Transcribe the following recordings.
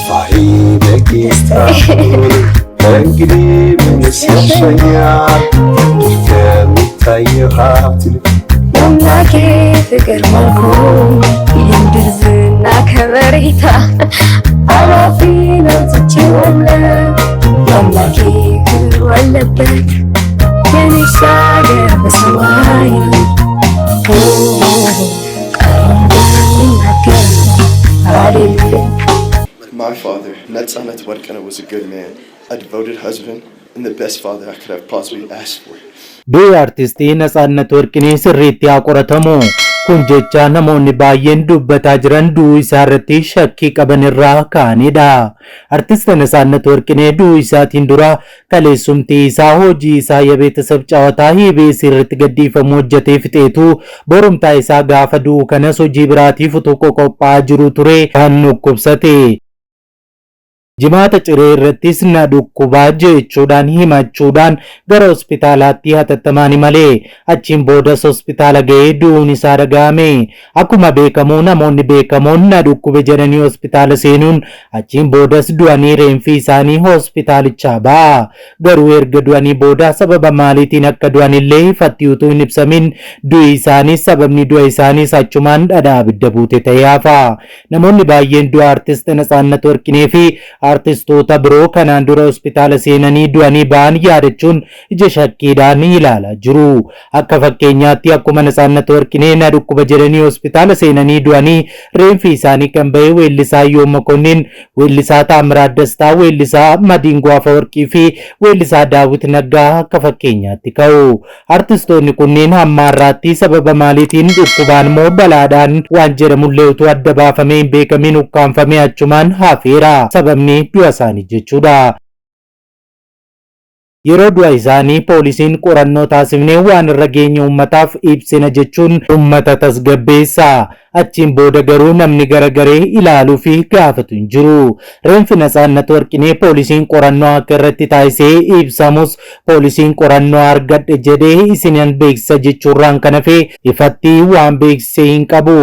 ተስፋዬ በጌታ ከእንግዲህ ምንስ ያሻኛል? ከሚታየው ሀብት ይልቅ የአምላኬ ፍቅር መልኩ የምድር ዝና ከበሬታ ኃላፊ ነው ትቼዋለሁ። የአምላኬ ክብር አለበት የኔስ አገር በሰማይ ነው። ቃሉ እንደሚናገር ሃሌሉያ። My father, Netsanet Workineh, was a good man, a devoted husband, and the best father I could have possibly asked for. Du'i artistii Natsaannat Warqinee sirriitti haa qoratamu. Kun jecha namoonni baay'een dubbataa jiran du'uu isaa irratti shakkii qaban irraa ka'anidha. Artist Natsaannat Warqinee du'uu isaatiin dura kaleessumtii isaa hojii isaa የቤተሰብ ጨዋታ EBS irratti gadhiifamu hojjetee fixeetu borumtaa isaa gaafa du'u kanas hojii biraatiif utuu qophaa'aa jiru ture kan dhukkubsate. Jimaata ciree irrattis na dhukkubaa jechuudhaan himachuudhaan gara hospitaalaatti hatattamaan malee achiin boodas hospitaala ga'ee du'uun isaa dhaga'ame. Akkuma beekamu namoonni beekamoon na dhukkube jedhanii hospitaala seenuun achiin boodas du'anii reenfi isaanii hospitaalichaa ba'a. Garuu erga du'anii booda sababa maaliitiin akka du'anillee ifatti utuu hin ibsamin du'i isaaniis sababni du'a isaaniis achumaan dhadhaa abidda buute ta'ee hafa. Namoonni baay'een du'a artist Natsaannat Warqinee fi artistoota biroo kanaan dura hospitaala seenanii du'anii ba'an yaadachuun ija shakkiidhaan ilaalaa jiru. Akka fakkeenyaatti akkuma Natsaannat Warqinee na dhukkuba jedhanii hospitaala seenanii du'anii reenfi isaanii kan ba'e weellisaa Iyyoob Mokonnin, weellisaa Taamiraat Dastaa, weellisaa Madiingoo Afawarqii fi weellisaa Daawit Naggaa akka fakkeenyaatti ka'u. Artistoonni kunneen hamma har'aatti sababa maaliitiin dhukkubaan moo balaadhaan waan jedhamullee utuu adda baafamee hin beekamin ukkaanfamee achumaan hafeera. Sababni du'a isaanii jechuudha. Yeroo du'a isaanii poolisiin qorannoo taasifnee waan irra geenye uummataaf ibsina jechuun uummata tasgabbeessa. Achiin booda garuu namni garagaree ilaaluu fi gaafatu hin jiru. Reenfi Natsaannat Warqinee poolisiin qorannoo akka irratti taasisee ibsamus poolisiin qorannoo argadhe jedhee isinan beeksisa jechuurraan kan hafe ifatti waan beeksisee hin qabu.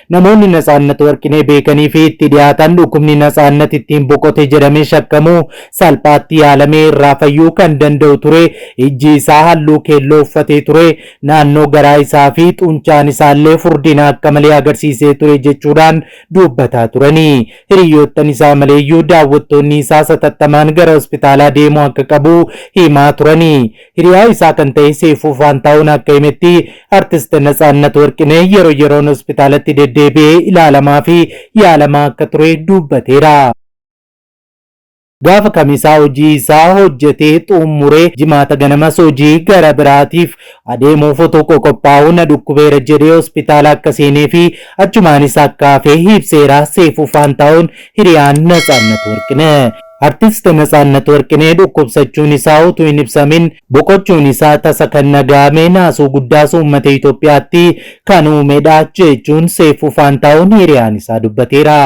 Namoonni Natsaannat Warqinee beekanii fi itti dhiyaatan dhukkubni Natsaannat ittiin boqote jedhamee shakkamu salphaatti yaalamee irraa fayyuu kan danda'u ture. Ijji isaa halluu keelloo uffatee ture. Naannoo garaa isaa fi xuncaan isaallee furdina akka malee agarsiisee ture jechuudhaan dubbataa turani. Hiriyoottan isaa maleeyyuu daawwattoonni isaa satattamaan gara hospitaalaa deemuu akka qabu himaa turani. Hiriyaa isaa kan ta'e Seefuu Faantaa'uun akka himetti artist Natsaannat Warqinee yeroo yeroon hospitaalatti deddeebi'ee ilaalamaa fi yaalamaa akka ture dubbateera. Gaafa kamisaa hojii isaa hojjetee xumuree jimaata ganamas hojii gara biraatiif adeemuuf otoo qophaa'uu na dhukkubeera jedhee hospitaala akka seenee fi achumaanis akka hafee ibseera Seefuu Faantaa'uun hiriyaan Natsaannat Warqinee. Artist Natsaannat Warqinee dhukkubsachuun isaa utuu hin ibsamin boqochuun isaa tasa kan nagaame naasuu guddaas uummata Itoophiyaatti kan uumedha jechuun Seefuu Faantaa'uun hiriyaan isaa dubbateera.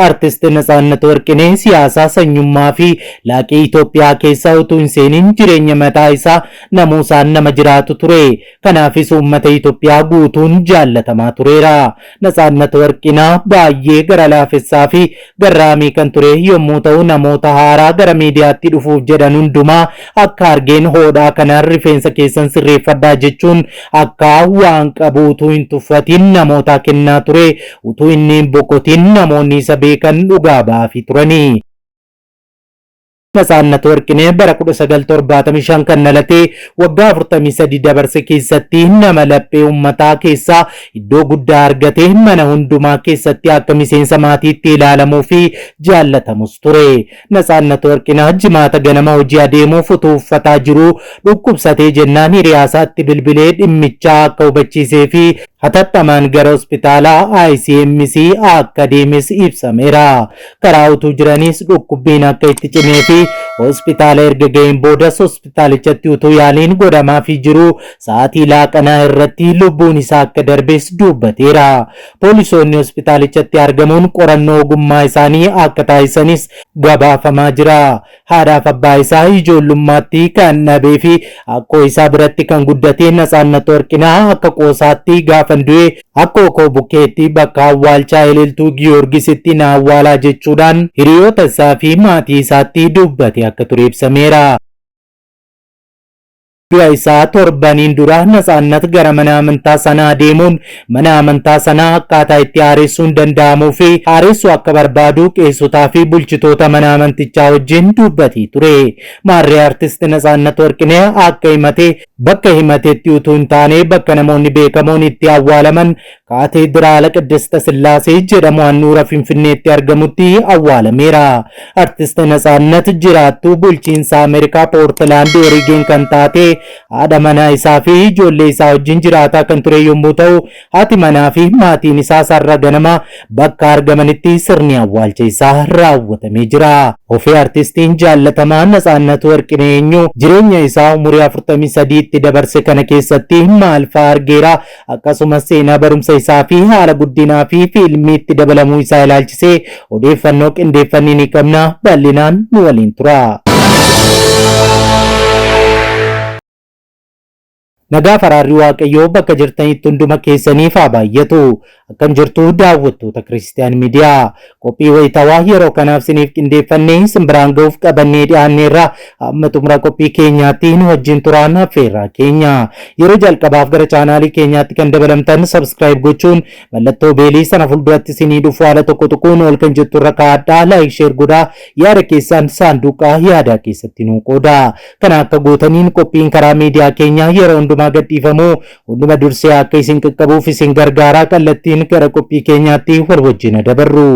Artist Natsaannat Warqinee siyaasaa sanyummaa fi laaqii Itoophiyaa keessa utuu hin seenin jireenya mataa isaa namuusaan nama jiraatu ture. Kanaafis uummata Itoophiyaa guutuun jaallatamaa tureera. Natsaannat Warqinaa baay'ee gara laafessaa fi garraamii kan ture yommuu ta'u namoota haaraa gara miidiyaatti dhufuuf jedhan hundumaa akka argeen hoodhaa kanaan rifeensa keessan sirreeffadhaa jechuun akka waan qabu utuu hin tuffatin namoota kennaa ture. Utuu inni hin boqotin namoonni isa beekan dhugaa ba'aafii turani. Natsaannat Warqinee bara 1975 kan dhalatee waggaa 43 dabarse keessatti nama laphee uummataa keessaa iddoo guddaa argatee mana hundumaa keessatti akka miseensa maatiitti ilaalamuu fi jaallatamus ture. Natsaannat Warqinaa jimaata ganama hojii adeemuuf utuu uffataa jiruu dhukkubsatee jennaan hiriyaasaatti bilbilee dhimmichaa akka hubachiisee fi hatattamaan gara hospitaalaa ICMC akka deemes ibsameera. Karaa utuu jiranis dhukkubbiin akka itti cimee fi Hospitaala erga ga'een boodas hospitaalichatti utuu yaaliin godhamaafii jiruu sa'aatii laaqanaa irratti lubbuun isaa akka darbes dubbateera. Poolisoonni hospitaalichatti argamuun qorannoo ogummaa isaanii akka taasisanis gabaafamaa jira. Haadhaaf abbaa isaa ijoollummaatti kan dhabee fi akkoo isaa biratti kan guddate Natsaannat Warqinaa akka qoosaatti gaafan du'e akkoo koo bukkeetti bakka awwaalchaa Ililtuu Giyoorgisitti na awwaalaa jechuudhaan hiriyoota isaa fi maatii isaatti dubbate akka ture ibsameera. Du'a isaa torbaniin dura Natsaannat gara mana amantaa sanaa deemuun mana amantaa sanaa akkaataa itti haaressuun danda'amuu fi haaressuu akka barbaadu qeessotaa fi bulchitoota mana amantichaa wajjin dubbatee ture. Maarree artist Natsaannat Warqinee akka himate bakka himatetti utuu hin taane bakka namoonni beekamoon itti awwaalaman Kaateediraala Qiddista Sillaasee jedhamu handhuura Finfinneetti argamutti awwaalameera. Artist Natsaannat jiraattuu bulchiinsa Ameerikaa Poortilaand Ooriigeen kan taate haadha manaa isaa fi ijoollee isaa wajjin jiraataa kan ture yommuu ta'u, haati manaa fi maatiin isaas har'a ganama bakka argamanitti sirni awwaalcha isaa raawwatamee jira. Ofii artistiin jaallatamaa Natsaannat Warqinee eenyu? Jireenya isaa umurii 43 tti dabarse kana keessatti maal fa'aa argeera? Akkasumas seenaa barumsa isaa fi haala guddinaa fi fiilmiitti dabalamuu isaa ilaalchisee odeeffannoo qindeeffannee ni qabna bal'inaan nu waliin tura. Nagaa faraarri Waaqayyoo bakka jirtanitti hunduma keessaniif haa baay'atu. Akkam jirtu daawwattoota Kiristiyaan Miidiyaa. Qophii wayitawaa yeroo kanaaf siniif qindeeffannee isin biraan ga'uuf qabannee dhiyaanneerra. Hamma xumura qophii keenyaatti nu wajjin turaan affeerraa keenya. Yeroo jalqabaaf gara chaanaalii keenyaatti kan dabalamtan subscribe gochuun mallattoo beelii sana fuulduratti isinii dhufu haala tokko tuquun ol kan jettu irra kaa'adhaa like share godhaa yaada keessan saanduqa yaadaa keessatti nuu qoodaa. Kana akka gootaniin qophiin karaa miidiyaa keenyaa yeroo hundumaa gadhiifamu hunduma dursee akka isin qaqqabuuf isin gargaaraa kallattiin gara qophii keenyaatti wal wajjin dabarru.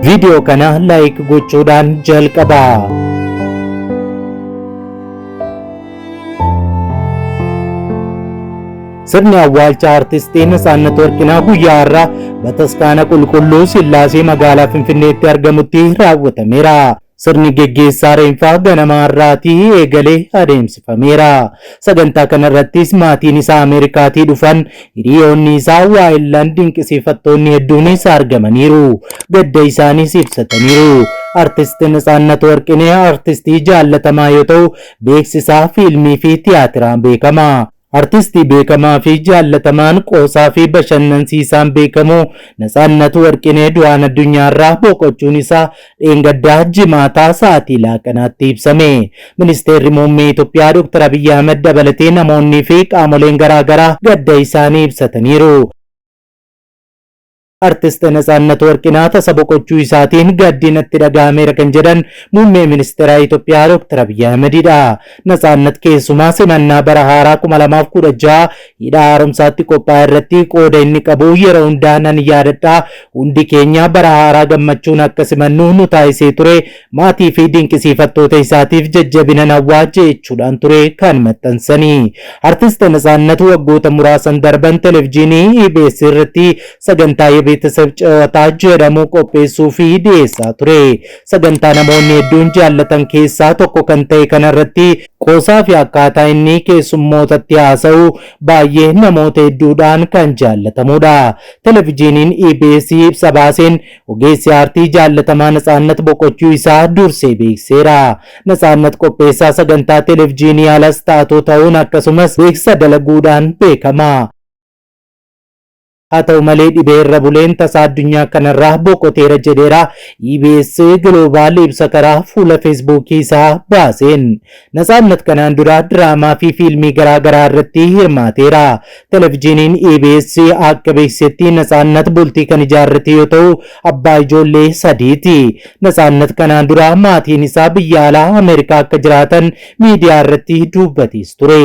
Viidiyoo kana like gochuudhaan jalqabaa. Sirni awwaalcha artistii Natsaannat Warqinaa guyyaa har'aa Bataskaana Qulqulluu Sillaasee magaalaa Finfinneetti argamutti raawwatameera. Sirni geggeessaa reenfaa ganama har'aatii eegalee adeemsifameera. Sagantaa kanarrattis maatiin isaa Ameerikaatii dhufan, hiriyoonni isaa, waahillan dinqisiifattoonni hedduunis argamaniiru. Gadda isaaniis ibsataniiru. Artist Natsaannat Warqinee artistii jaallatamaa yoo ta'u, beeksisaa fiilmii fi tiyaatiraan beekama. Artistii beekamaa fi jaallatamaan qoosaa fi bashannansiisaan beekamu Natsaannat Warqinee du'aan addunyaarraa boqochuun isaa dheengaddaa Jimaataa sa'aatii laaqanaatti ibsame. Ministeerri Muummee Itoophiyaa Dr. Abiyyi Ahmad dabalatee namoonnii fi qaamoleen garaagaraa gadda isaanii ibsataniiru. Artist Natsaannat Warqinaa tasa boqochuu isaatiin gaddi natti dhaga'ameera kan jedhan muummee ministeeraa Itoophiyaa Dr. Abiyyi Ahmedidha. Natsaannat keessumaa simannaa bara haaraa 2016 hidha haaromsaatti qophaa'e irratti qooda inni qabu yeroo hundaa nan yaadadha. Hundi keenya bara haaraa gammachuun akka simannu nu taasisee ture. Maatii fi dinqisiifattoota isaatiif jajjabinan hawwaa jechuudhaan ture kan maxxansanii. Artist Natsaannat waggoota muraasan darban televizyiinii EBS irratti sagantaa Yebeeteseb Cewataa jedhamu qopheessuu fi dhiyeessaa ture. Sagantaa namoonni hedduun jaallatan keessaa tokko kan ta'e kanarratti qoosaa fi akkaataa inni keessummootatti haasa'u baay'ee namoota hedduudhaan kan jaallatamudha. Televizyiiniin EBS ibsa baaseen ogeessi aartii jaallatamaa Natsaannat boqochuu isaa dursee beeksiseera. Natsaannat qopheessaa sagantaa televizyiinii alas taatoo ta'uun akkasumas beeksisa dalaguudhaan beekama. Haa ta'u malee dhibee irra buleen tasaa addunyaa kanarraa boqoteera jedheera EBS Global ibsa karaa fuula Feesbuukii isaa baaseen. Natsaannat kanaan dura diraamaa fi fiilmii garaa garaa irratti hirmaateera. Televizyiiniin EBS akka beeksisetti Natsaannat bultii kan ijaarrate yoo ta'u abbaa ijoollee sadiiti. Natsaannat kanaan dura maatiin isaa biyya alaa Ameerikaa akka jiraatan miidiyaa irratti dubbatees ture.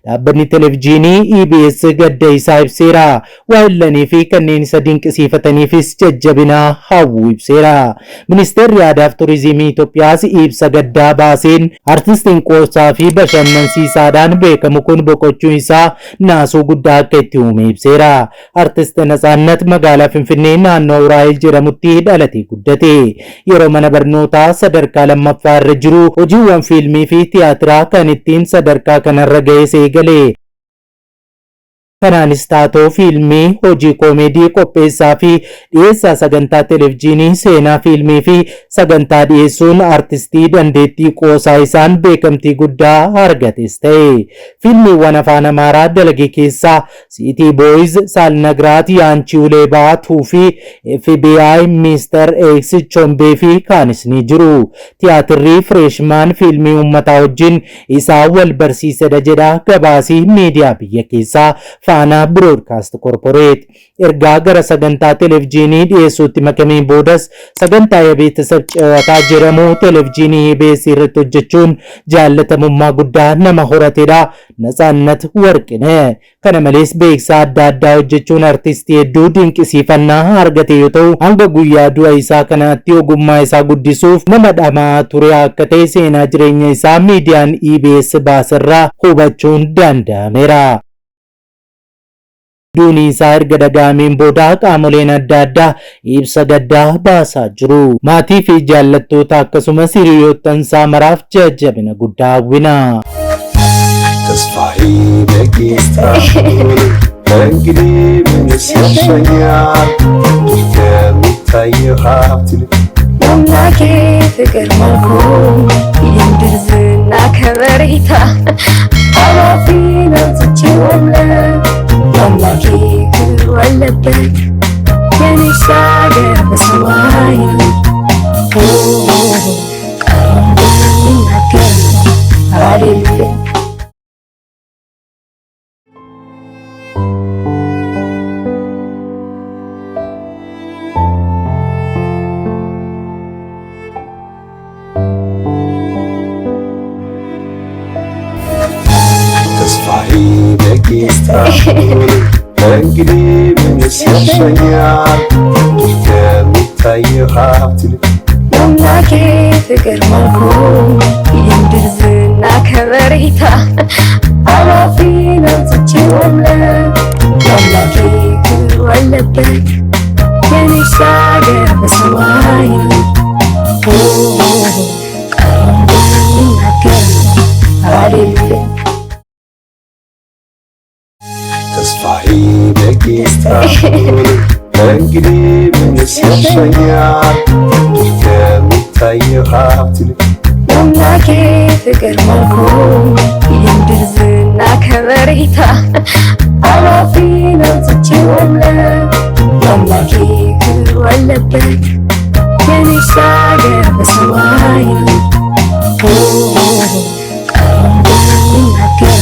Dhaabbanni televizyiinii EBS gadda isaa ibseera. Waahillan jiranii fi kanneen isa dinqisiifataniifis jajjabina hawwuu ibseera. Ministeerri Aadaa fi Turizimii Itoophiyaas ibsa gaddaa baaseen artistiin qoosaa fi bashannansiisaadhaan beekamu kun boqochuun isaa naasuu guddaa akka itti uume ibseera. Artist Natsaannat magaalaa Finfinnee naannoo Uraa'el jedhamutti dhalatee guddate. Yeroo mana barnootaa sadarkaa lammaffaa irra jiru hojiiwwan fiilmii fi tiyaatiraa kan ittiin sadarkaa kanarra ga'es eegale. Kanaanis taatoo fiilmii, hojii koomeedii qopheessaa fi dhiyeessaa sagantaa televijiinii, seenaa fiilmii fi sagantaa dhiyeessuun artistii dandeettii qoosaa isaan beekamtii guddaa argates ta'e. Fiilmiiwwan afaan Amaaraa dalage keessaa City Boys, Saalnagraat, Yaanchiu Leebaa 2 fi FBI, Mr. X, Chombee fi kaanis ni jiru. Tiyaatirri Freshman fiilmii uummataa wajjin isaa wal barsiisedha jedha gabaasii miidiyaa biyya keessaa Faanaa Biroodkaast Korporeet. Ergaa gara sagantaa televijiinii dhiyeessuutti makameen boodas sagantaa የቤተሰብ ጨዋታ jedhamu televijiinii EBS irratti hojjechuun jaallatamummaa guddaa nama horatedha. Natsaannat Warqinee. Kana malees beeksisa adda addaa hojjechuun artistii hedduu dinqisiifannaa argate yoo ta'u hanga guyyaa du'a isaa kanaatti ogummaa isaa guddisuuf nama dhama'aa ture akka ta'e seenaa jireenya isaa miidiyaan EBS baaserraa hubachuun danda'ameera. Duuni isaa erga dhaga'ameen booda qaamoleen adda addaa ibsa gaddaa baasaa jiru. Maatii fi jaallattoota akkasumas hiriyoottan isaa maraaf jajjabina guddaa hawwina. ተስፋዬ በጌታ ከእንግዲህ ምንስ ያሻኛል? ከሚታየው ሀብት ይልቅ የአምላኬ ፍቅር መልኩ የምድር ዝና ከበሬታ ኃላፊ ነው ትቼዋለሁ። የአምላኬ ክብር አለበት የኔስ አገር በሰማይ ነው። ቃሉ እንደሚናገር ሃሌሉያ። ተስፋዬ በጌታ ከእንግዲህ ምንስ ያሻኛል? ከሚታየው ሀብት ይልቅ የአምላኬ ፍቅር መልኩ የምድር ዝና ከበሬታ ኃላፊ ነው ትቼዋለሁ። የአምላኬ ክብር አለበት የኔስ አገር በሰማይ ነው። ቃሉ እንደሚናገር ሃሌሉያ። ተስፋዬ በጌታ ከእንግዲህ ምንስ ያሻኛል? ከሚታየው ሀብት ይልቅ የአምላኬ ፍቅር መልኩ የምድር ዝና ከበሬታ ኃላፊ ነው ትቼዋለሁ። የአምላኬ ክብር አለበት የኔስ አገር በሰማይ ነው። ቃሉ እንደሚናገር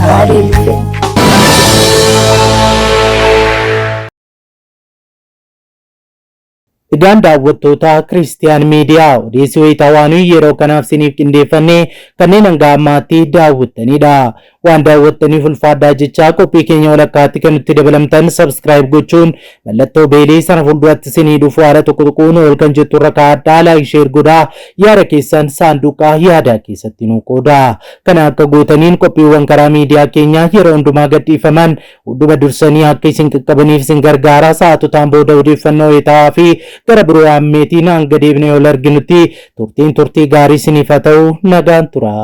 ሃሌሉያ። Egaan daawwattoota Kiristiyaan Miidiyaa odeessi wayitaawwaanii yeroo kanaaf isiniif qindeeffannee kanneen hanga ammaatti daawwattanidha. Waan daawwattaniif ulfaadhaa jechaa qophii keenya walakkaatti kan nutti dabalamtan subscribe gochuun mallattoo beelii sana fuulduratti isinii dhufu haala tokko tuquun ol kan jettu irra kaa'adhaa like share godhaa yaada keessan saanduqa yaadaa keessatti nuu qoodaa. Kana akka gootaniin qophiiwwan karaa miidiyaa keenyaa yeroo hundumaa gadhiifaman hunduma dursanii akka isin qaqqabaniif isin gargaara. Sa'aatotaan booda odeeffannoo wayitaawaa fi gara biroo ammeetiin hanga deebinee ol arginutti turtiin turtii gaarii isiniif haa ta'u nagaan tura.